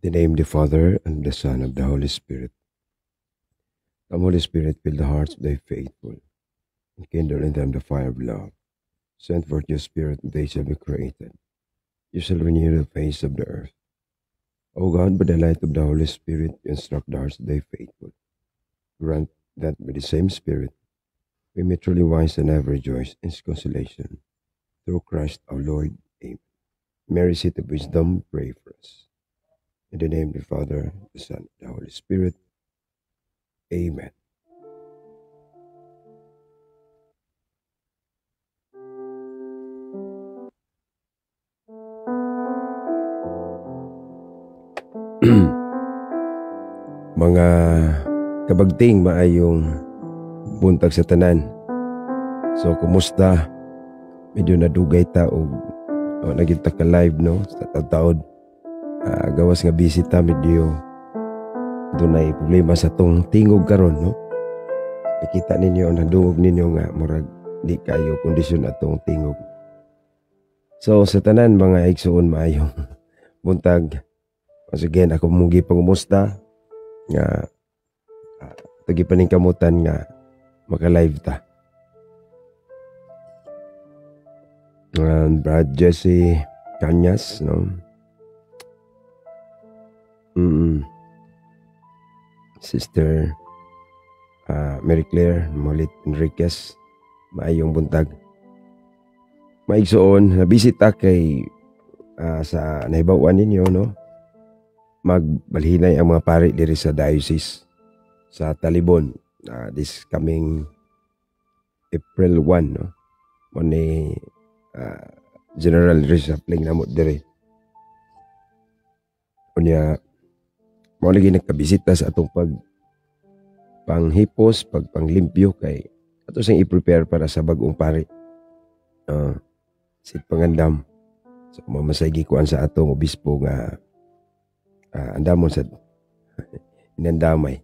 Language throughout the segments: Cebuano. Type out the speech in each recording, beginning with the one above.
The name of the Father, and the Son, and the Holy Spirit. Come, Holy Spirit, fill the hearts of thy faithful, and kindle in them the fire of love. Send forth your Spirit, and they shall be created. You shall renew the face of the earth. O God, by the light of the Holy Spirit, instruct the hearts of thy faithful. Grant that by the same Spirit we may truly wise and ever rejoice in his consolation. Through Christ our Lord. Amen. Mary, Seat of Wisdom, pray for us. In the name of the Father, the Son, and the Holy Spirit. Amen. Mga kabagting, maayong buntag sa tanan. So, kumusta? Medyo nadugay ta og naging ta ka live, no? Sa taod-taod. Gawas nga busy ta, medyo dunay problema sa tong tingog karon, no? Nakita ninyo, nadungog ninyo nga murag di kayo kondisyon atong tingog. So, sa tanan mga igsuon, maayong buntag. Once again, ako mong gipangumusta nga tugi paningkamutan nga maka-live ta. Brad Jesse Cañas, no? Sister Mary Claire Molit Enriquez, maayong buntag. Maigsoon, nabisita kay sa nahibaw-an ninyo, no? Magbalhinay ang mga pari diri sa diocese sa Talibon this coming April 1, no? Mo ni general reshuffling namo diri. Unya mao lagi nagkabisita sa atong pag panghipos, pagpanglimpyo kay ato siyang i-prepare para sa bag-ong pari. Sit pangandam. So mamasay gikuan sa atong obispo nga andamon sa inandamay.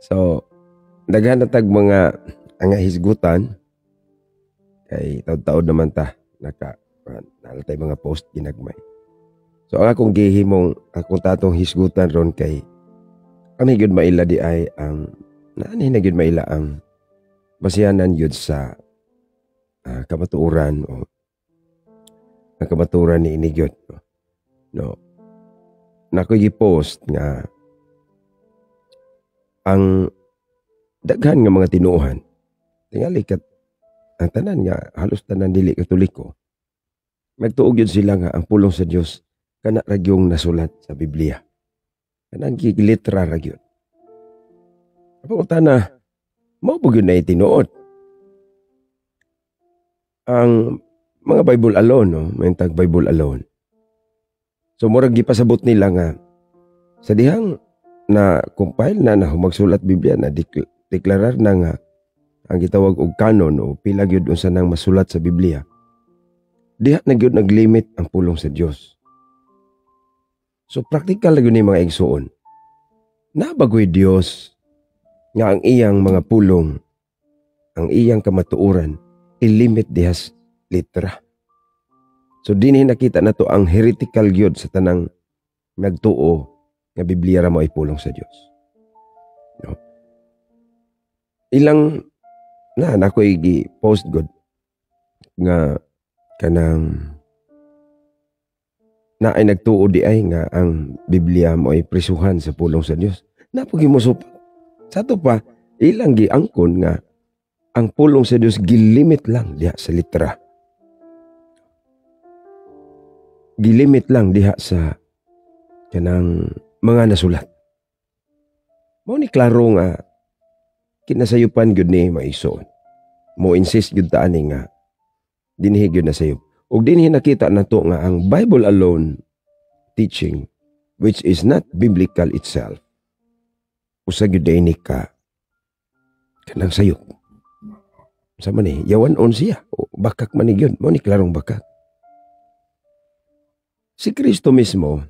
So daghan na tag mga ang hisgutan kay taod-taod naman ta naka nalatay mga post ginagmay. So ang akong gihimong akong tatong hisgutan ron kay ani gyud maila di ay ang naani na gyud maila ang basihanan gyud sa kamatuoran o ang kamatuoran ni ini gyud, no? Nakoy gi-post nga ang daghan nga mga tinuohan tingali kat ang tanan nga halos tanan dili Katoliko nagtuo gyud sila nga ang pulong sa Dios kana ra gyung nasulat sa Biblia, kanang gilitra ra gyud. Apan utana, mao ba gyud na tinuod ang mga Bible alone, no? May tag Bible alone. So murag gipasabot nila nga sa dihang na compile na na humagsulat Biblia na deklarar na nga ang gitawag og canon o pila gyud unsa nang masulat sa Biblia, diha na gyud naglimit ang pulong sa Dios. So practical na gyud ni mga igsuon. Nabagoy Dios nga ang iyang mga pulong, ang iyang kamatuoran, ilimit diha sa litra. So dinhi nakita nato ang heretical gyud sa tanang nagtuo nga Biblia ra mo ay pulong sa Dios. No? Ilang na nakoy gi-post god nga kanang na ay nagtuo di ay nga ang Biblia mo ay prisuhan sa pulong sa Dios. Napagi mo supak. Sa ato pa ilang giangkon nga Ang pulong sa Dios gilimit lang diha sa litra. Gilimit lang diha sa kanang mga nasulat. Mao ni klaro nga kinasayupan gyud ni maigsoon. Mo insist gyud ta ani nga dinhi gyud nasayop. Ug dinhi nakita nato nga ang Bible alone teaching, which is not biblical itself, usa gyud ni ka kanang sayop. Sa man ni yawan on siya o bakak man ni gyud, mao ni klarong bakak. Si Kristo mismo,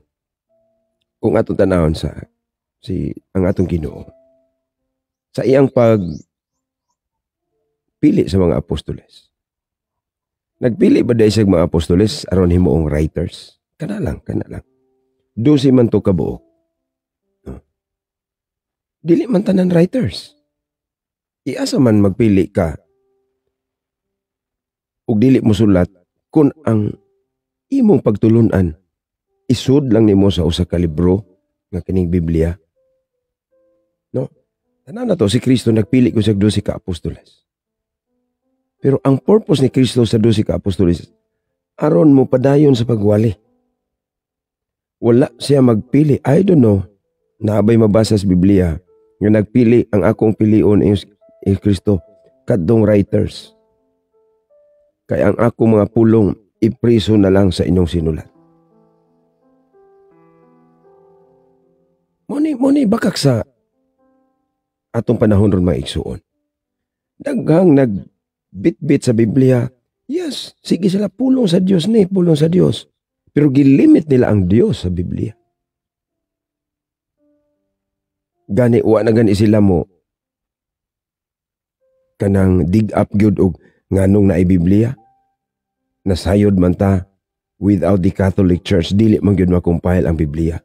kung atong tanawon sa si ang atong Ginoo sa iyang pagpili sa mga apostoles, nagpili ba dahil sa mga apostoles aron himuong writers? Kana lang, kana lang. 12 man to kabuok. No? Dili man tanan writers. Iasa man magpili ka ug dili mo sulat kung ang imong pagtulunan isud lang nimo sa usa ka libro nga kining Biblia. No? Tanaw na to, si Kristo nagpili ko sa 12 ka apostoles. Pero ang purpose ni Kristo sa 12 ka apostoles aron mo padayon sa pagwali. Wala siya magpili. I don't know, naabay mabasa sa Biblia nga nagpili ang akong pilion is Kristo kadtong writers. Kaya ang akong mga pulong ipriso na lang sa inyong sinulat. Muni bakak sa atong panahon ron mga igsuon. Daghang nagbitbit sa Biblia. Yes, sige sila pulong sa Dios ni, pulong sa Dios. Pero gilimit nila ang Dios sa Biblia. Gani wa na gani sila mo kanang dig up gyud og nganong naay Biblia. Nasayod man ta without the Catholic Church dili man gyud ma-compile ang Biblia.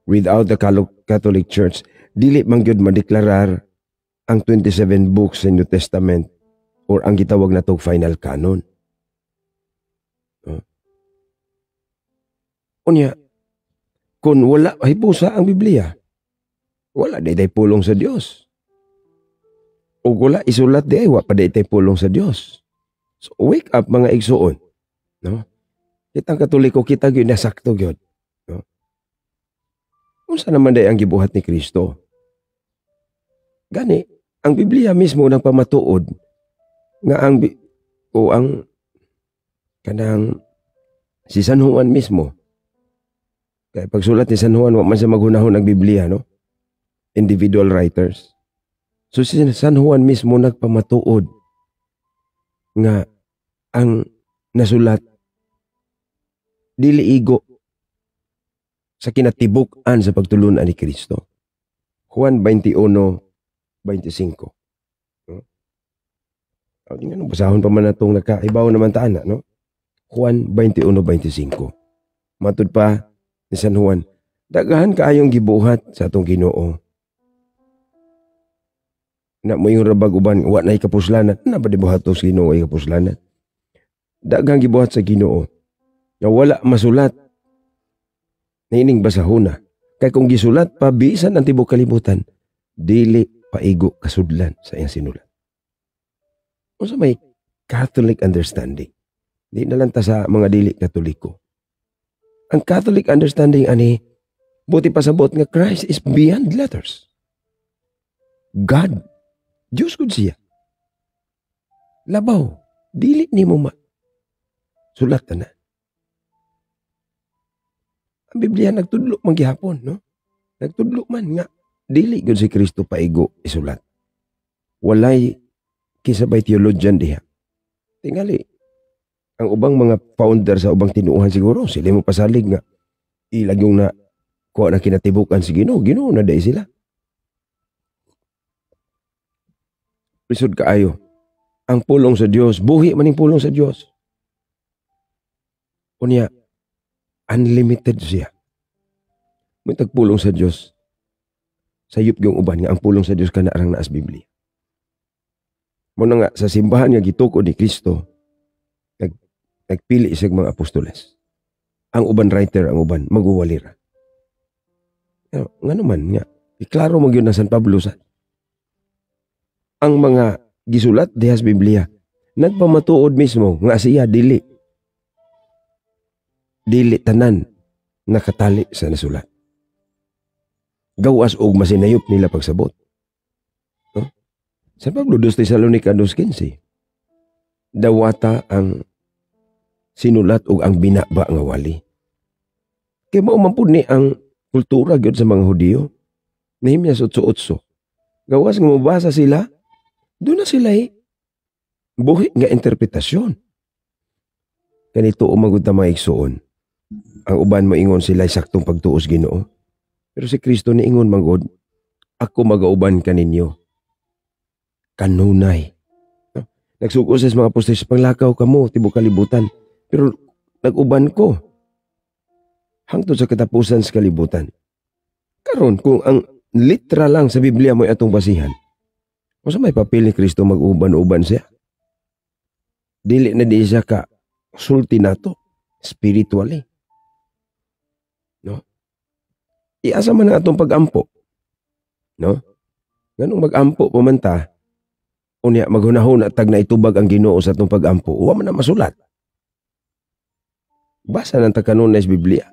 Without the Catholic Church dili man gyud madeklarar ang 27 books sa New Testament or ang gitawag natog final canon. Unya, kung wala hipusa ang Biblia, wala di tay pulong sa Dios. O wala isulat di ay, wa pa di tay pulong sa Dios. So wake up mga igsuon, no? Kitang Katoliko kita gyud nasakto gyud, no? Unsa naman day ang gibuhat ni Kristo? Gani ang Biblia mismo nagpamatuod nga ang o ang kanang si San Juan mismo. Kaya pagsulat ni San Juan, wa man siya maghunahon ang Biblia, no? Individual writers. So si San Juan mismo nagpamatuod nga ang nasulat dili igo sa kinatibuk-an sa pagtulunan ni Kristo. Juan 21:25. No? O, di nga nung basahon pa man natong nakaibaw naman taan na, no? Juan 21:25. Matud pa ni San Juan, daghan kaayong gibuhat sa atong Ginoo. Na mo yung rabag uban, wa na ikapuslanan. Na ba di buhat sa Ginoo ikapuslanan? Daghang gibuhat sa Ginoo nga wala masulat niining basahona. Kay kung gisulat pa bisan ang tibuok kalibutan, dili paigo kasudlan sa iyang sinulat. Unsa may Catholic understanding? Di na lang ta sa mga dili Katoliko. Ang Catholic understanding ani, buti pasabot nga Christ is beyond letters. God, Diyos gud siya. Labaw, dili nimo ma sulat na. Ang Biblia nagtudlo man gihapon, no? Nagtudlo man nga dili gyud si Kristo paigo isulat. Walay kisabay theologian diha. Tingali ang ubang mga founder sa ubang tinuohan siguro sila mo pasalig nga ilagyong na kuha na kinatibukan si Ginoo, Ginoo na dai sila. Lisod kaayo. Ang pulong sa Dios, buhi man ning pulong sa Dios. Unya, unlimited siya. May tagpulong sa Dios. Sayop yung uban nga ang pulong sa Dios kana arang naas Biblia. Muna nga sa simbahan nga gitukod ni Kristo, nagpili siya mga apostoles. Ang uban writer, ang uban maguwalira. Nga naman nga, iklaro man gyud na San Pablo sa. Ang mga gisulat diha sa Biblia nagpamatuod mismo nga siya dili tanan nakatali sa nasulat. Gawas og masinayop nila pagsabot. No? Sa Pablo 2 Tesalonica 2:15, dawata ang sinulat og ang binaba nga wali. Kay mao man pud ni ang kultura gyud sa mga Hudiyo. Nehemias 8:8. Gawas nga mobasa sila, duna sila eh buhi nga interpretasyon. Kanito umagod na mga igsuon. Ang uban moingon sila saktong pagtuos Ginoo. Pero si Kristo niingon manggod, "Ako magauban kaninyo kanunay." No? Nagsugo sa mga apostoles, "Panglakaw kamo tibok kalibutan." Pero nag-uban ko hangtod sa katapusan sa kalibutan. Karon kung ang literal lang sa Biblia mo atong basihan, unsa may papel ni Kristo mag-uban-uban siya? Dili na di siya ka sulti nato spiritually. No? Iasa man ang atong pag-ampo. No? Nganong mag-ampo pa man ta, unya maghunahuna tag na itubag ang Ginoo sa atong pag-ampo, wa man na masulat. Basa nang ta kanunay sa Biblia.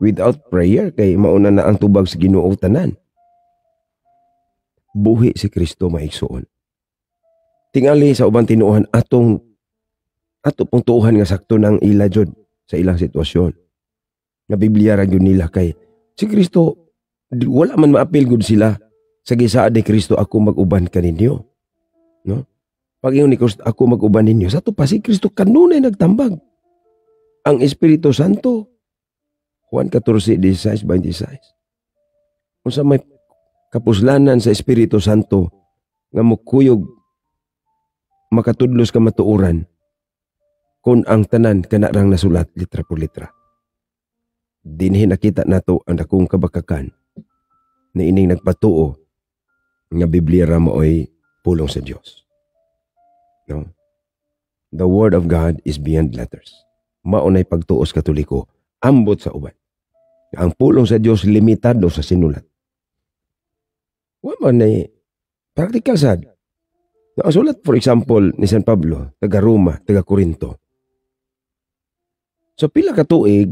Without prayer kay mauna na ang tubag sa Ginoo tanan. Buhi si Kristo, maigsuon. Tingali sa ubang tinuohan, atong ato pong tuuhan nga sakto ng ila jud sa ilang sitwasyon. Nga Biblia ra gyud nila kay si Kristo wala man maapil gud sila sa gisaad ni Kristo, "Ako mag-uban kaninyo." No? Pag ingon ni Kristo, "Ako mag-uban ninyo," sa to pa si Kristo kanunay nagtambag. Ang Espiritu Santo, Juan 14:16-26. Unsa may kapuslanan sa Espiritu Santo nga mukuyog makatudlos kamatuoran kung ang tanan kana rang nasulat litra por litra? Dinhi nakita nato ang dakong kabakakan na ining nagpatuo nga Biblia ra maoy pulong sa Dios. No? The word of God is beyond letters. Mao nay pagtuos Katoliko ambot sa uban. Ang pulong sa Dios limitado sa sinulat. Wa man nay practical sad. Ang sulat, for example, ni San Pablo, taga Roma, taga Corinto. So pila ka tuig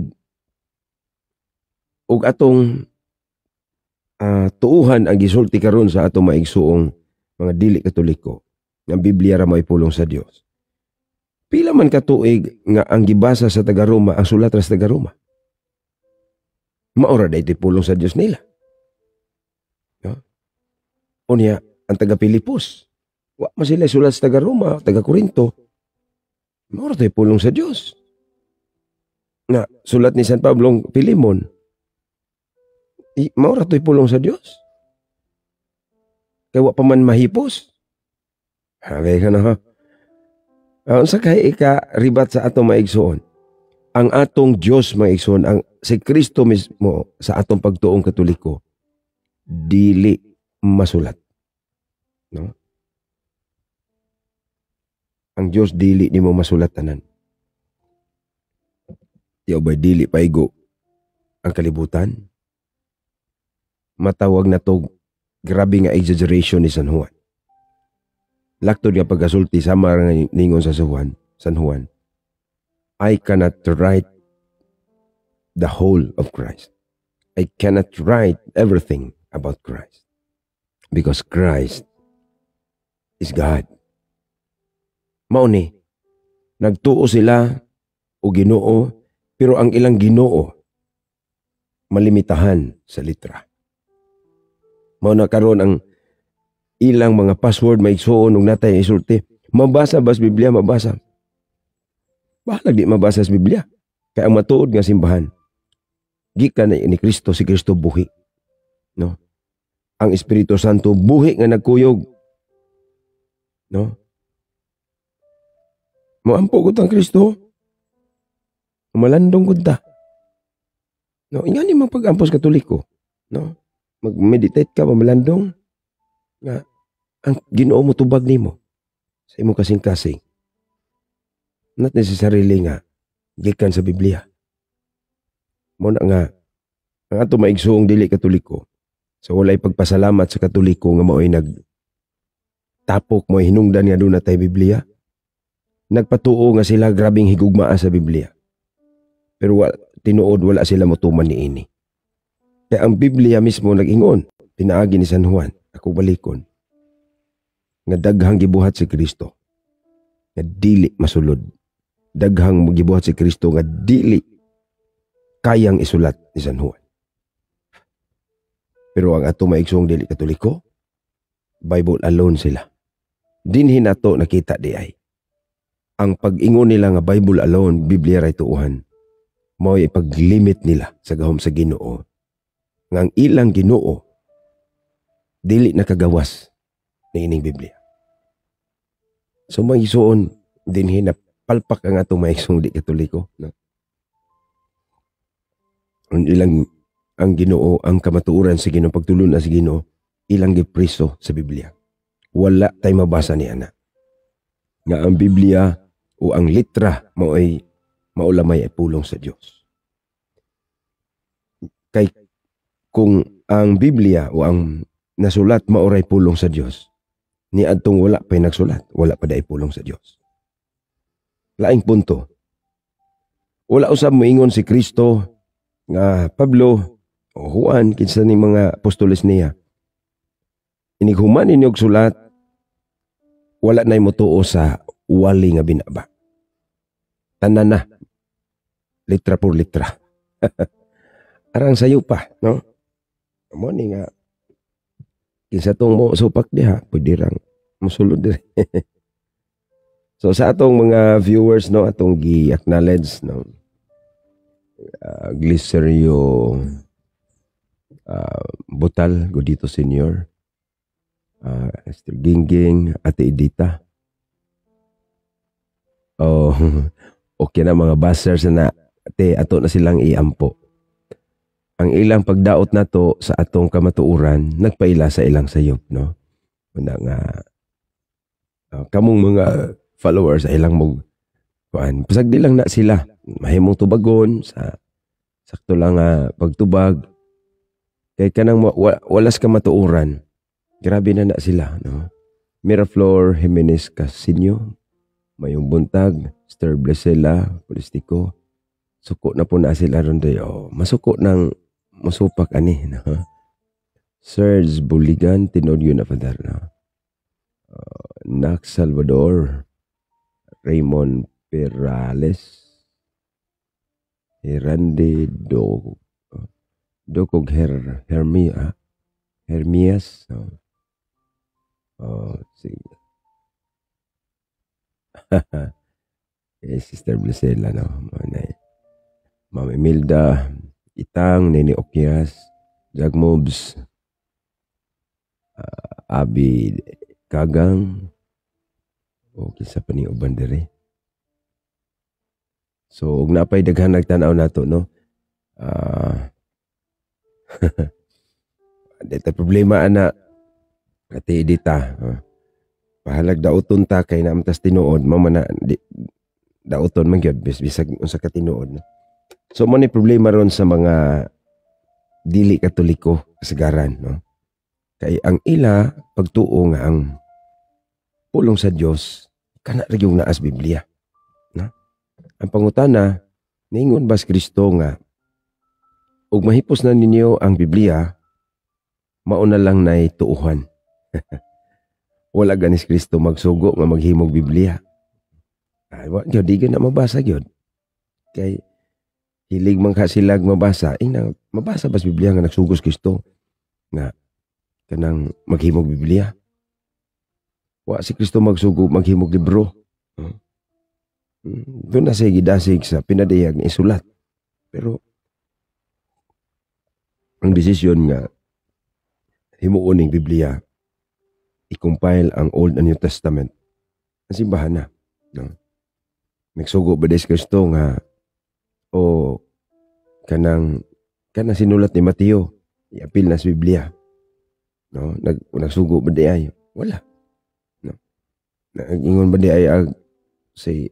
ug atong tuuhan ang gisulti karon sa atong maigsuong mga dili Katoliko nga Biblia ra may pulong sa Dios. Pila man ka tuig nga ang gibasa sa taga Roma ang sulat ra sa taga Roma. Mao ra diay pulong sa Dios nila. No? Unya, ang taga Pilipos, wa man sila sulat sa taga Roma, taga Corinto. Mao ra pulong sa Dios. Nga sulat ni San Pablo Filemon, mao ra to'y pulong sa Dios. Kay wa pa man mahipos. Habi ka na ha. Unsa kay ika ribat sa atong maigsuon? Ang atong Dios, maigsuon, ang si Kristo mismo sa atong pagtuong Katoliko dili masulat. No? Ang Dios dili nimo masulat tanan. Tiyo ba dili paigo ang kalibutan? Matawag na to grabe nga exaggeration ni San Juan. Laktod nga pagkasulti sama nga ningon sa San Juan, "I cannot write the whole of Christ. I cannot write everything about Christ. Because Christ is God." Mao ni, nagtuo sila o Ginoo, pero ang ilang Ginoo malimitahan sa litra. Mao na karon ang ilang mga password, maigsuon, ug natay isulti. Mabasa ba sa Biblia? Mabasa. Bahalag di mabasa sa Biblia. Kaya ang matuod nga simbahan, gikan ni Kristo, si Kristo buhi. No? Ang Espiritu Santo buhi nga nagkuyog. No? Moampo gud ang Kristo. Malandong gud ta. No, ingani man pag-ampos Katoliko. No? Mag-meditate ka, mamalandong nga ang Ginoo mo tubag nimo sa imong kasing-kasing. Not necessarily nga gikan sa Biblia. Mao na nga ang ato maigsuong dili Katoliko sa walay pagpasalamat sa Katoliko nga mao'y nag Tapok mo hinungdan nga duna tay Biblia. Nagpatuo nga sila grabing higugmaa sa Biblia. Pero tinuod wala sila motuman niini. Kaya ang Biblia mismo nag-ingon, pinaagi ni San Juan, ako balikon, nga daghang gibuhat si Kristo, nga dili masulod. Daghang gibuhat si Kristo nga dili kayang isulat ni San Juan. Pero ang ato maigsoong dili Katoliko, Bible alone sila. Dinhi nato nakita di ay ang pag-ingon nila nga Bible alone, Biblia ray tuuhan, mao'y ipaglimit nila sa gahom sa Ginoo. Nga ang ilang Ginoo dili nakagawas niining Biblia. So mga igsoon, dinhi na palpak ang atong mga igsoong di Katoliko. No? Ang ilang ang Ginoo, ang kamatuoran sa Ginoo, pagtulon sa Ginoo, ilang gipriso sa Biblia. Wala tay mabasa ni ana nga ang Biblia o ang litra mao'y maulamay ay pulong sa Dios. Kay kung ang Biblia o ang nasulat maoray pulong sa Dios, ni adtong wala pa'y nagsulat, wala pa day pulong sa Dios. Laing punto. Wala usab moingon si Kristo nga Pablo o Juan, kinsa ni mga apostoles niya. Inig human ninyo og sulat, wala na'y motuo sa wali nga binaba. Tanan na. Litra por litra. Arang sayo pa, no? Mo ni nga kinsa tong mo supak diha, pwede rang mosulod diri. So sa atong mga viewers, no, atong gi-acknowledge, no, Glicerio Butal Godito Senior, Esther Gingging, Ate Edita. Oh, okay na mga bashers na ate, ato na silang iampo. Ang ilang pagdaot nato sa atong kamatuoran nagpaila sa ilang sayop, no? Una nga kamong mga followers sa ilang mo kuan, pasagdi lang na sila mahimong tubagon sa sakto lang nga pagtubag kay kanang walas kamatuoran, grabe na na sila, no? Miraflor Jimenez Casino, mayong buntag. Sir Blesela Politiko, suko na po na sila ron day. Oh, masuko ng musupak ani, no? Serge Buligan, tinuod yun na, Father, no? Nak Salvador, Raymond Perales, Herande Do Dokog Hermia Hermias, no? Oh, sige. Eh, Sister Blisela, no? Mga Ma'am Imelda, Itang, Nene Okias, Jag Mobs, Abi Kagang, o kinsa pa ni uban diri. So, ug napay daghan nagtan-aw nato, no? Di ta problema ana. Ate Edita, pahalag dauton ta kay naamtas tinuod, mao man na di, dauton man gyud bisag unsa ka tinuod. No? So mo ni problema ron sa mga dili Katoliko kasagaran, no? Kay ang ila pagtuo nga ang pulong sa Dios kana ra gyud naas Biblia, no? Ang pangutana, niingon ba si Kristo nga ug mahipos na ninyo ang Biblia, mauna lang nay tuuhan? Wala ganis Kristo magsugo nga maghimog Biblia. Ay, wa gyud, di gyud na mabasa gyud. Kay hilig man ka silag mabasa, ina mabasa ba sa Biblia nga nagsugos Kristo nga kanang maghimog Biblia? Wa si Kristo magsugo maghimog libro. Doon na siya gidasig sa pinadayag nga isulat. Pero ang desisyon nga himuon ning Biblia, i-compile ang Old and New Testament, ang simbahan na. No? Nagsugo ba si Kristo nga o kanang kanang sinulat ni Mateo iapil na sa Biblia? No, nagsugo ba di ay? Wala. No. Nagingon ba di ay ag si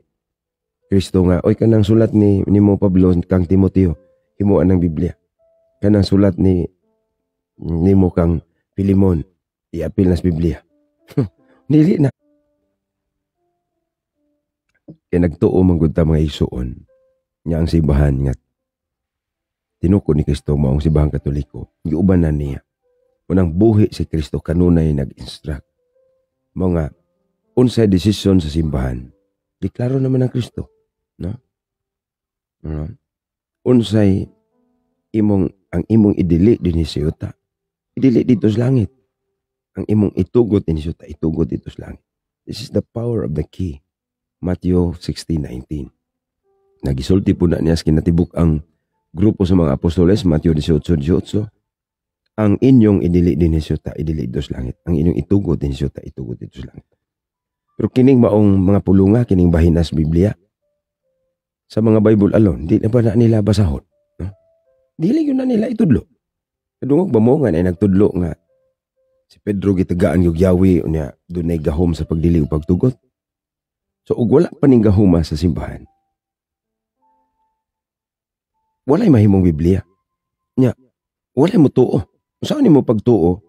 Kristo nga oy kanang sulat ni nimo Pablo kang Timoteo himuan ng Biblia. Kanang sulat ni nimo kang Filemon iapil na sa Biblia. Dili na. Kay nagtuo man gud ta, mga igsuon, nga ang simbahan nga tinukod ni Kristo mao ang Simbahang Katoliko. Giuban na niya. Unang buhi si Kristo kanunay nag-instruct. Mga unsay desisyon sa simbahan, giklaro naman ang Kristo, no? No? Unsay imong ang imong idili dinhi sa yuta, idili didto sa langit. Ang imong itugot dinhi sa yuta, itugot didto sa langit. This is the power of the key. Matthew 16:19. Nagisulti po na niya sa kinatibuk ang grupo sa mga apostoles, Matthew 18:18. Ang inyong idili dinhi sa yuta, idili didto sa langit. Ang inyong itugot dinhi sa yuta, itugot didto sa langit. Pero kining maong mga pulunga, kining bahinas Biblia, sa mga Bible alone, di na ba na nila basahon? No? Dili yun na nila itudlo. Kadungog ba mo nga na nagtudlo nga si Pedro gitagaan yung yawi, unya dunay gahom sa pagdili o pagtugot? So ug wala pa ning gahuma sa simbahan, walay mahimong Biblia. Nya, walay mo tuo. Saan nimo pagtuo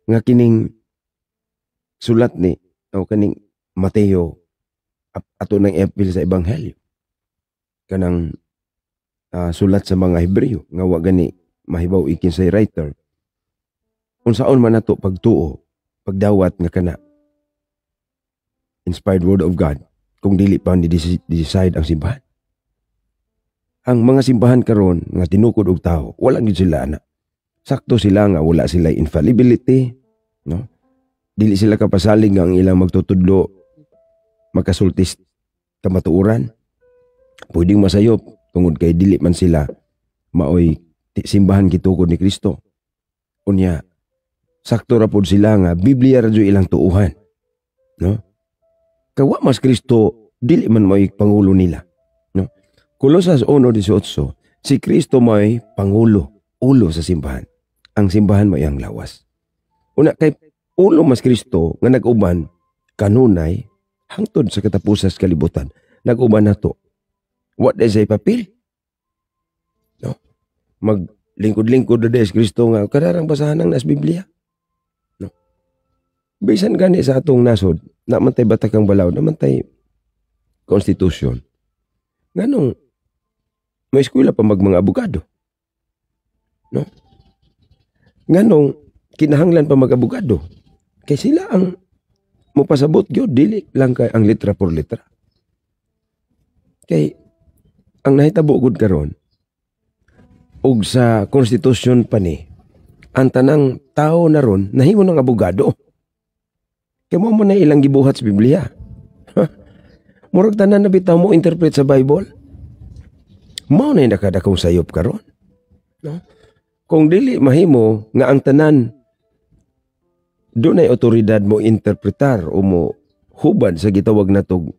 nga kining sulat ni o kaning Mateo ato nang epil sa Ebanghelyo? Kanang sulat sa mga Hebreo nga wa gani mahibaw ikin sa writer. Unsaon man nato pagtuo, pagdawat nga kana inspired word of God kung dili pa ni decide ang simbahan? Ang mga simbahan karon nga tinukod og tao, wala gyud sila ana. Sakto sila nga wala sila infallibility, no? Dili sila kapasalig nga ang ilang magtutudlo makasulti kamatuoran. Pwedeng masayop tungod kay dili man sila maoy simbahan gitukod ni Kristo. Unya, sakto ra pod sila nga Biblia ra jud ilang tuuhan, no? Kawa mas Kristo dili man maoy pangulo nila, no? Colosas 1:18, si Kristo may pangulo, ulo sa simbahan. Ang simbahan may ang lawas. Una kay ulo mas Kristo nga nag-uban kanunay hangtod sa katapusan sa kalibutan. Nag-uban nato. What is a papel? No? Maglingkod-lingkod na si Kristo nga kararang basahan ang nas Biblia. No? Bisan gani sa atong nasod, namantay batakang balaod, namantay constitution. Nganong may eskwela pa mag mga abogado? No? Nganong kinahanglan pa mag-abogado? Kay sila ang mopasabot gyud, dili lang kay ang letra por letra. Kay ang nahitabo gud karon ug sa konstitusyon pa ni ang tanang tao na ron nahimo ng abogado. Kay mo mo na ilang gibuhat sa Biblia. Murag tanan na bitaw mo interpret sa Bible. Mao na nakadakong sayop karon. No? Kung dili mahimo nga ang tanan dunay otoridad mo interpretar o mo hubad sa gitawag natog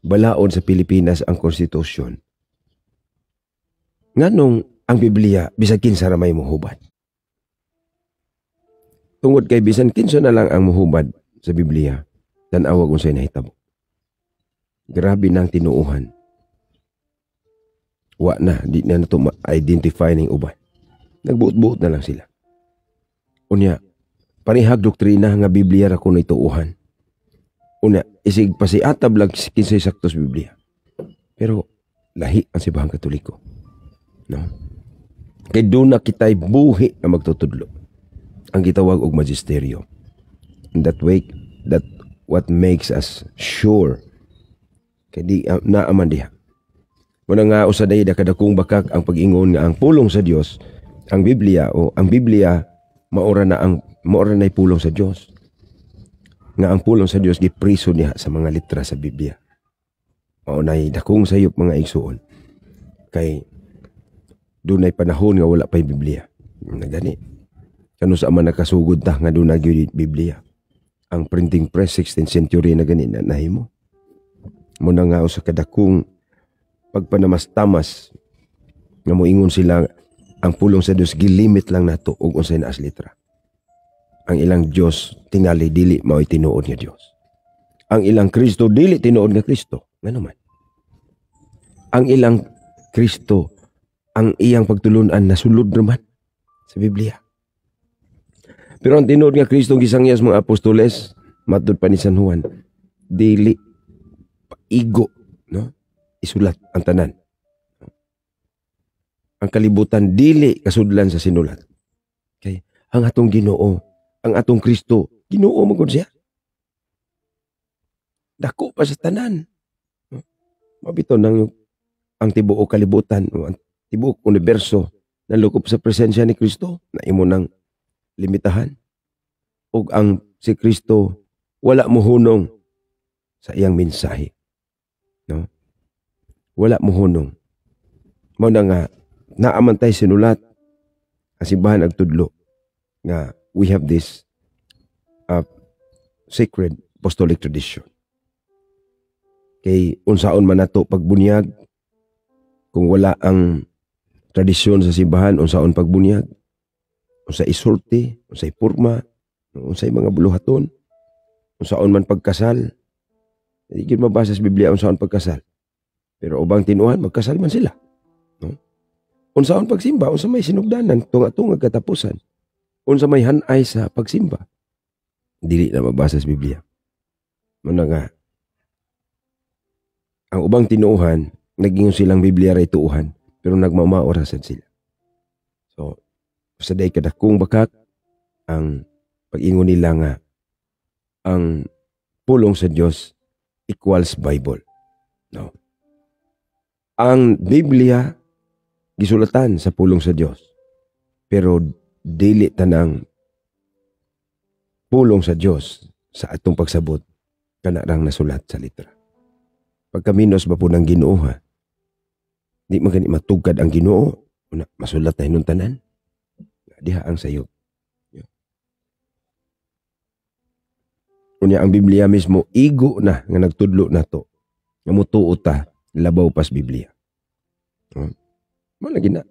balaod sa Pilipinas, ang konstitusyon. Nganong ang Biblia bisag kinsa ra may mohubad? Tungod kay bisan kinsa na lang ang mohubad sa Biblia, tan-awag unsay nahitabo. Grabe nang tinuuhan. Wa na, di na nato ma-identify ning uban. Nagbuot-buot na lang sila. Unya, parehag doktrina nga Biblia ra kuno ituuhan. Unya, isig pasiatab lang kinsay sakto sa Biblia. Pero lahi ang Simbahang Katoliko. No? Kay doon na kita'y buhi na magtutudlo. Ang gitawag og magisteryo. And that way, that what makes us sure. Kay di naaman diha. Muna nga usa day kadakong bakak ang pag-ingon nga ang pulong sa Dios, ang Biblia o ang Biblia maura na ang maura na pulong sa Dios. Nga ang pulong sa Dios gipriso niya sa mga litra sa Biblia. Mao nay dakong sayop, mga igsuon. Kay dunay panahon nga wala pa'y Biblia. Nagani. Kano sa man nakasugod ta nga dunay gyud Biblia? Ang printing press 16th century na gani na nahimo. Muna nga usa ka dakong pagpanamastamas nga moingon sila ang pulong sa Dios gilimit lang nato og unsay naas litra. Ang ilang Dios tingali dili mao'y tinuod nga Dios. Ang ilang Kristo dili tinuod nga Kristo. Ngano man? Ang ilang Kristo, ang iyang pagtulunan nasulod naman sa Biblia. Pero ang tinuod nga Kristo gisangyas mga apostoles, Matud pa ni San Juan, dili paigo, no, isulat ang tanan. Ang kalibutan dili kasudlan sa sinulat. Kay ang atong Ginoo, ang atong Kristo, Ginoo man gud siya. Dako pa sa tanan. No? Mabito nang ang tibuok kalibutan, o ang tibuok universo nalukop sa presensya ni Kristo na imo nang limitahan. Ug ang si Kristo wala mohunong sa iyang mensahe. No? Wala mohunong. Mao na nga naa man tay sinulat ang simbahan nagtudlo nga we have this sacred apostolic tradition. Kay unsaon man nato pagbunyag kung wala ang tradisyon sa simbahan? Unsaon pagbunyag? Unsay isulti, unsay porma, unsay mga buluhaton, unsaon man pagkasal? Di gyud mabasa sa Biblia unsaon pagkasal. Pero ubang tinuhan, magkasal man sila. No? Unsaon pagsimba, unsa may sinugdanan, tunga-tunga katapusan. Unsa may hanay sa pagsimba. Dili na mabasa sa Biblia. Mao na nga, ang ubang tinuohan, naging silang Biblia ra tuuhan, pero nagmamao ra sad sila. So, sa day kadakong bakak, ang pag-ingon nila nga ang pulong sa Dios equals Bible. No. Ang Biblia gisulatan sa pulong sa Dios. Pero dili tanang pulong sa Dios sa atong pagsabot kana rang nasulat sa litra. Pagkaminos ba po ng Ginoo, ha? Di man gani matugkad ang Ginoo, una, masulat na hinung tanan. Diha ang sayop. Yeah. Unya ang Biblia mismo igo na nga nagtudlo nato. Nga mutuo ta labaw pas Biblia. Mao lagi na.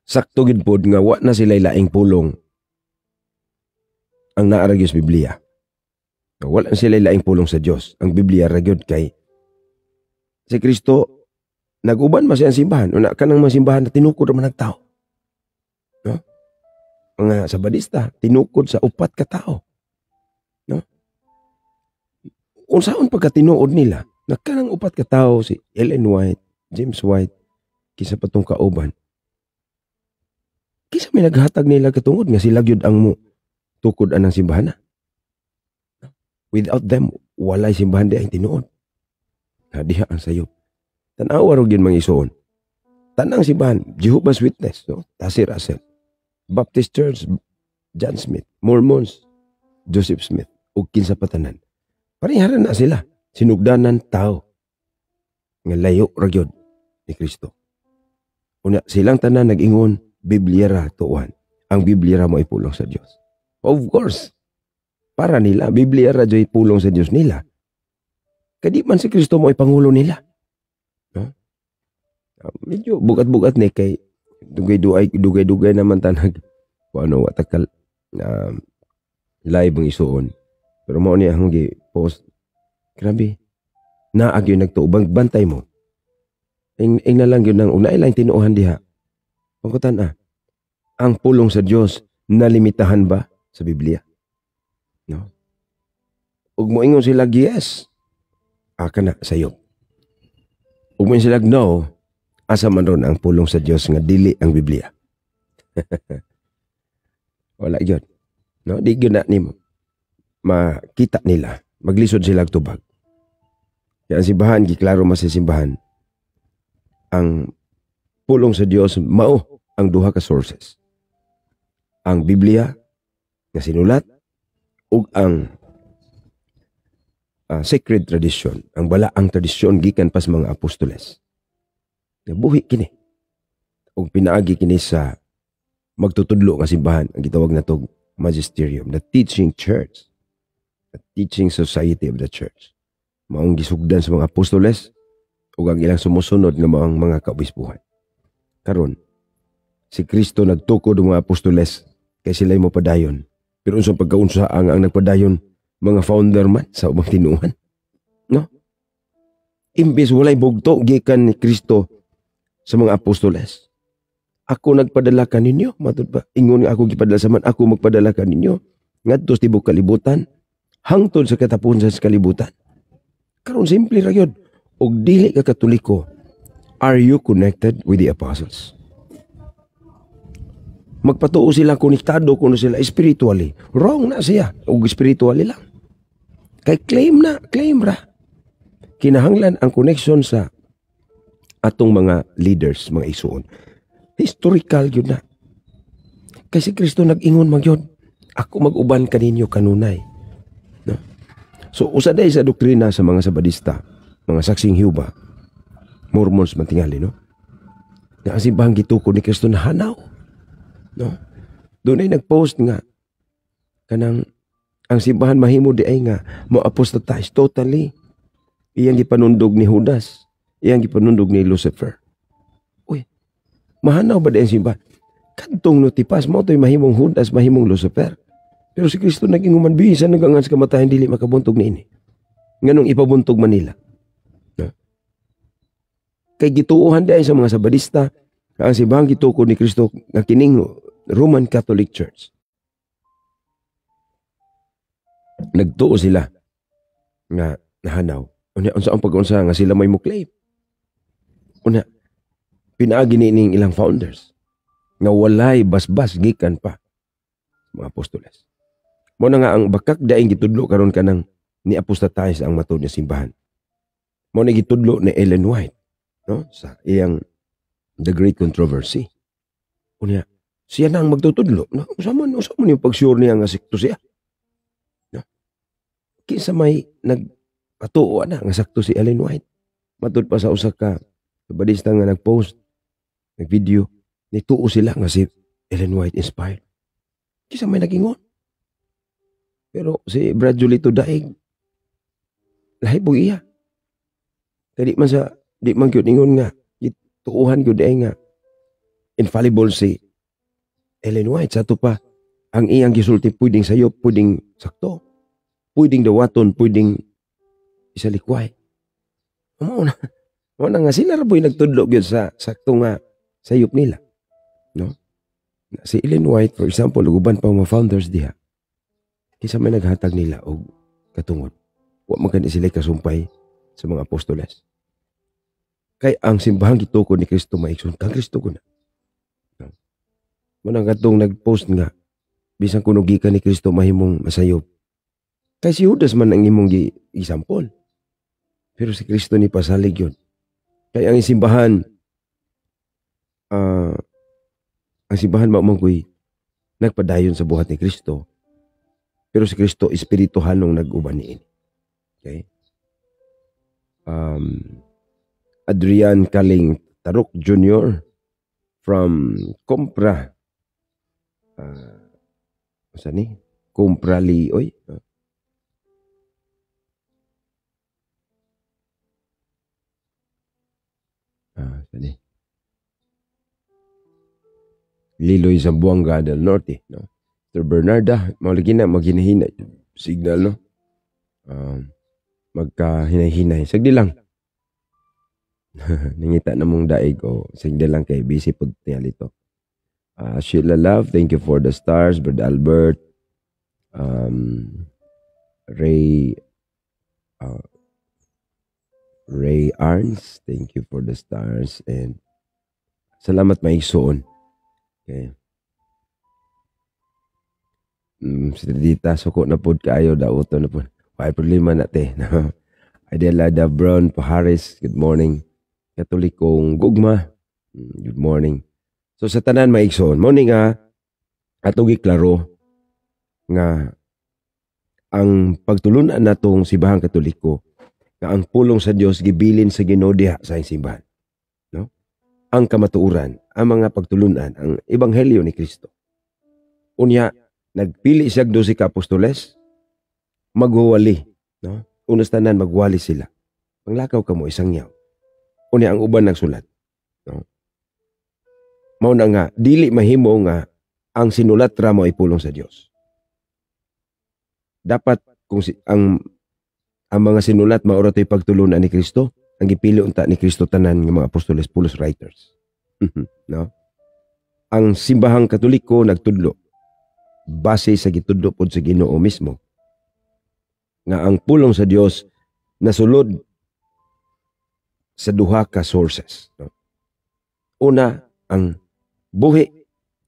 Sakto gid pod nga wa na sila laing pulong ang naa ra gyud sa Biblia. Wala na sila laing pulong sa Dios. Ang Biblia ra gyud, kay si Kristo nag-uban man siya ang simbahan. Una kanang mga simbahan na tinukod ra man nagtao. No? Mga Sabadista tinukod sa 4 ka tao. No? Unsaon pagkatinuod nila na kanang 4 ka tao, si Ellen White, James White, kinsa pa tong kauban? Kinsa may naghatag nila katungod nga sila gyud ang mo tukod anang simbahan na? Without them, walay simbahan di ang tinuod. Na diha ang sayop. Tan-awa ro gyud, mga isuon. Tanang simbahan, Jehovah's Witness, no? Tashi Russell, Baptist Church, John Smith, Mormons, Joseph Smith, ug kinsa pa tanan. Pareha na sila. Sinugdanan tao nga layo ra gyud ni Kristo. Una, silang tanan nag-ingon, Biblia ra tuuhan. Ang Biblia ra mo ipulong sa Dios. Of course, para nila, Biblia ra joy pulong sa Dios nila. Kadi man si Kristo mo ipangulo nila. No? Medyo bugat-bugat ni kay dugay-dugay, dugay-dugay naman tanag ano watakal live ang isuon. Pero mao ni akong gi-post. Grabe. Naag yun nagtuo. Bantay mo. Ing na lang yun nang una ilang tinuohan diha. Pangkutan ah. Ang pulong sa Dios nalimitahan ba sa Biblia? No? Ug moingon sila yes. Aka na sayo. Ug moingon sila no, asa man ron ang pulong sa Dios nga dili ang Biblia? Wala gyud. No, di gyud na nimo makita nila, maglisod sila og tubag. Kaya ang simbahan, giklaro mas sa simbahan, ang pulong sa Dios mao ang duha ka sources. Ang Biblia nga sinulat ug ang sacred tradition, ang balaang tradisyon gikan pas mga apostoles. Nabuhi kini. Ug pinaagi kini sa magtutudlo nga simbahan, ang gitawag natog magisterium, the teaching church, the teaching society of the church. Maong gisugdan sa mga apostoles ug ang ilang sumusunod nga maong mga kaobispuhan. Karon, si Kristo nagtukod og mga apostoles kay sila'y mopadayon. Pero unsang pagkaunsa ang nagpadayon, mga founder man sa ubang tinuohan? No? Imbes walay bugto gikan ni Kristo sa mga apostoles. "Ako nagpadala kaninyo," matud pa. "Ingon nga ako gipadala sa man, ako magpadala kaninyo ngadto sa tibuok kalibutan." Hangtod sa katapusan sa kalibutan. Karon simple ra gyud. Og dili ka Katoliko, are you connected with the apostles? Magpatuo sila konektado kuno sila spiritually. Wrong na siya. Og spiritually lang. Kay claim na, claim ra. Kinahanglan ang connection sa atong mga leaders, mga isuon. Historical yun na. Kay si Kristo nag-ingon man yun, ako mag-uban kaninyo kanunay. No? So usa day sa doktrina sa mga Sabadista, mga Saksing Hiuba, Mormons man tingali, no? Nga ang simbahang gitukod ni Kristo na hanaw. No? Doon ay nag-post nga kanang ang simbahan mahimo di ay nga mo-apostatize totally. Iyang gipanundog ni Judas, iyang gipanundog ni Lucifer. Uy, mahanaw ba di ang simbahan? Kadtong notipas mo to'y mahimong Judas, mahimong Lucifer. Pero si Kristo naging human bisan nagangan sa kamatayan dili makabuntog niini. Nganong ipabuntog man nila? No? Kay gituohan di ay sa mga Sabadista ang simbahang gitukod ni Kristo nga kining Roman Catholic Church. Nagtuo sila nga nahanaw. Unya unsa ang pag-unsa nga sila may mo-claim? Unya pinaagi niining ilang founders nga walay basbas gikan pa mga apostoles. Mo na nga ang bakak daing gitudlo karon kanang ni apostatize ang matod nga simbahan. Mo na gitudlo ni Ellen White, no, sa iyang The Great Controversy. Unya siya na ang magtutudlo, no? Unsa man yung pag-sure niya nga sikto siya? No? Kinsa may nagpatuo na nga sakto si Ellen White? Matud pa sa usa ka Sabadista nga nag-post, nag-video, nituo sila nga si Ellen White inspired. Kinsa may nagingon? Pero si Brad Julito Daig, lahi po iya. Kaya di man sa, di man gyud ingon nga, tuuhan gyud ay nga infallible si Ellen White. Sa ato pa, ang iyang gisulti pwedeng sayop, pwedeng sakto, pwedeng dawaton, pwedeng isalikway. Mao na nga sila ra po'y nagtudlo gyud sa sakto nga sayop nila. No? Si Ellen White, for example, ug uban pa mga founders diha, kinsa may naghatag nila og katungod. Wa man kani sila kasumpay sa mga apostoles. Kay ang simbahang gitukod ni Kristo maigsoon kang Kristo guna. No? Manang katong nagpost nga bisan kuno gikan ni Kristo mahimong masayop. Kay si Judas man ang imong gisampol. Pero si Kristo ni pasalig yun. Kay ang simbahan mao man koy nagpadayon sa buhat ni Kristo. Pero si Kristo espirituhanong nag-uban niini. Okay? Adrian Kaling Tarok Jr. from Compra. Saan ni? Compra Lioy. Saan ni? Liloy, Zamboanga del Norte, no? Sir Bernarda, malagi na maghinahina signal, no? Magkahinay-hinay. Sagdi lang. Nangita na mong daig o sagdi lang kay busy po niya dito. Sheila Love, thank you for the stars. Brother Albert, Ray Ray Arns, thank you for the stars. And salamat maigsoon. Okay. Si Dita, suko na pod kaayo, dauto na pod. Ay problema na te. Adela Brown Paharis, good morning. Katolikong Gugma, good morning. So sa tanan maigsoon, morning nga ato giklaro nga ang pagtulunan natong simbahang Katoliko nga ang pulong sa Dios gibilin sa Ginoo diha sa simbahan, no? Ang kamatuoran, ang mga pagtulunan, ang ebanghelyo ni Kristo. Unya nagpili siya 12 ka apostoles, magwawali, no? Unas tanan magwali sila. Panglakaw kamo isang yaw. Unya ang uban nagsulat, no? Mao na nga dili mahimo nga ang sinulat ra mo ay pulong sa Dios. Dapat kung ang mga sinulat maura to'y pagtulunan ni Kristo, ang gipili unta ni Kristo tanan nga mga apostoles, pulos writers. No? Ang simbahang Katoliko nagtudlo base sa gitudlo pod sa Ginoo mismo. Nga ang pulong sa Dios nasulod sa duha ka sources. No? Una, ang buhi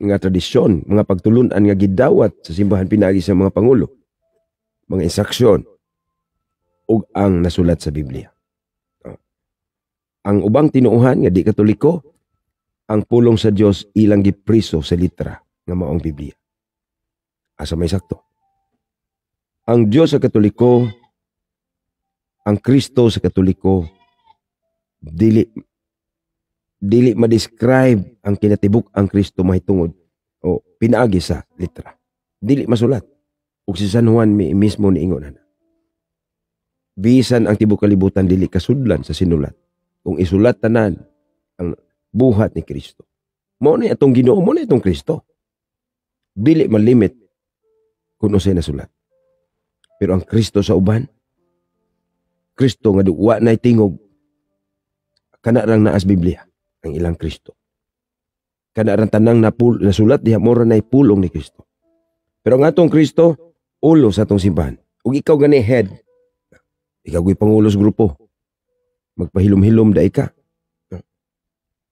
nga tradisyon, mga pagtulunan nga gidawat sa simbahan pinaagi sa mga pangulo, mga instruksyon, ug ang nasulat sa Biblia. No? Ang ubang tinuohan nga di Katoliko, ang pulong sa Dios ilang gipriso sa litra nga maong Biblia. Asa may sakto? Ang Dios sa Katoliko, ang Kristo sa Katoliko, dili dili ma-describe ang kinatibuk ang Kristo mahitungod o pinaagi sa litra. Dili masulat. Ug si San Juan mismo niingon ana. Bisan ang tibok kalibutan dili kasudlan sa sinulat. Kung isulat tanan ang buhat ni Kristo. Mao ni atong Ginoo, mao ni atong Kristo. Dili malimit kung unsay nasulat. Pero ang Kristo sa uban, Kristo nga wa nay tingog, kana rang naas Biblia ang ilang Kristo. Kana rang tanang nasulat diha mora nay pulong ni Kristo. Pero ang atong Kristo, ulo sa atong simbahan. Ug ikaw gani head. Ikaw gyud pangulo sa grupo. Magpahilom-hilom dai ka.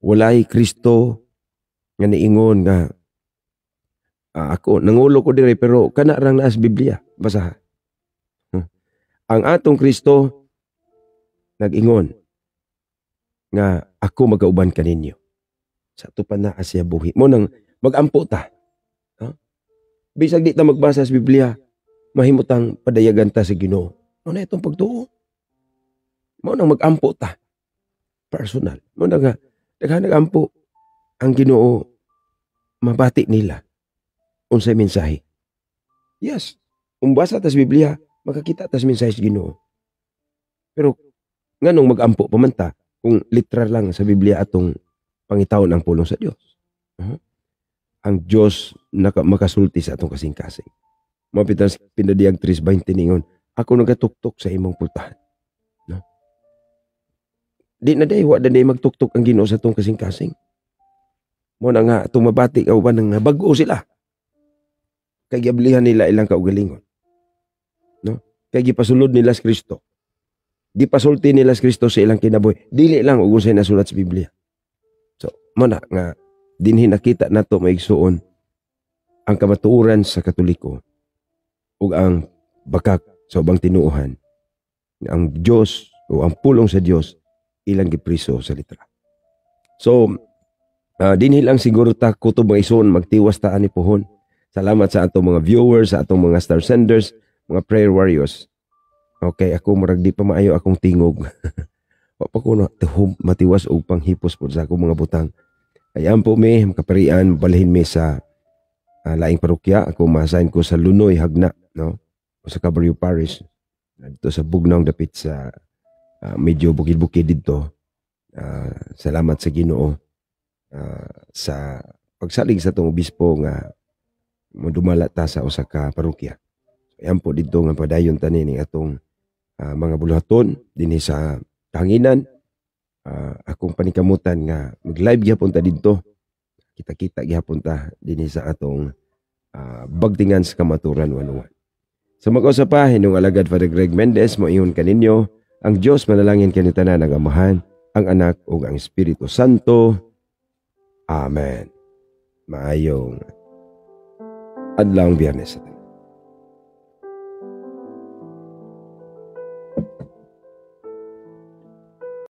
Walay Kristo nga niingon nga ako nangulo ko dire pero kana rang naas Biblia. Basaha. Ang atong Kristo nag-ingon nga ako magauban kaninyo. Sa ato pa naa siya buhi. Mo nang magampo ta. Ha? Bisag di ta magbasa sa Biblia, mahimutang padayagan ta sa Ginoo. Mo na itong pagtuo. Mo nang magampo ta. Personal. Mo na nga daghan nagampo ang Ginoo, mabati nila unsay mensahe. Yes, umbasa ta sa Biblia, makakita ta sa mensahe sa Ginoo. Pero nganong magampo pa man ta kung literal lang sa Biblia atong pangitaon ang pulong sa Dios? Uh-huh. Ang Dios makasulti sa atong kasing-kasing. Mapitas pinadiyag 3:20 ningon, ako nagatuktok sa imong pultahan. No? Di na day, wa na day magtuktok ang Ginoo sa atong kasing-kasing. Mo na nga atong mabati ka uban nga bag-o sila. Kay giablihan nila ilang kaugalingon. No? Kay gipasulod nila sa Kristo. Gipasulti nila sa Kristo sa ilang kinabuhi. Dili lang og unsay nasulat sa Biblia. So, mo na nga dinhi nakita nato maigsuon ang kamatuoran sa Katoliko ug ang bakak sa ubang tinuohan. Ang Dios o ang pulong sa Dios ilang gipriso sa litra. So, dinhi lang siguro ta kutob mga igsoon, magtiwas ta ani pohon. Salamat sa atong mga viewers, sa atong mga star senders, mga prayer warriors. Okay, ako murag di pa maayo akong tingog. Wa pa ko na matiwas og panghipos po sa akong mga butang. Ayan po mi, makaparian, balhin mi sa laing parokya. Ako ma-assign ko sa Lunoy, Hagna, no? O sa Cabario Parish. Dito sa Bugnong, dapit sa medyo bukid-bukid dito. Salamat sa Ginoo sa pagsalig sa atong obispo nga modumala ta sa usa ka parokya. So, ayan po dito nga padayon tani ning atong mga buluhaton dinhi sa kahanginan. Akong panikamutan nga mag-live gihapon ta didto. Kita-kita gihapon ta dinhi sa atong Bagtingan sa Kamaturan 101. Sa mag-usa pa, hinong alagad Father Greg Mendez moingon kaninyo, ang Dios manalangin kaninyong tanan, ang Amahan, ang Anak ug ang Espiritu Santo. Amen. Maayong adlaw Biyernes sa tanan.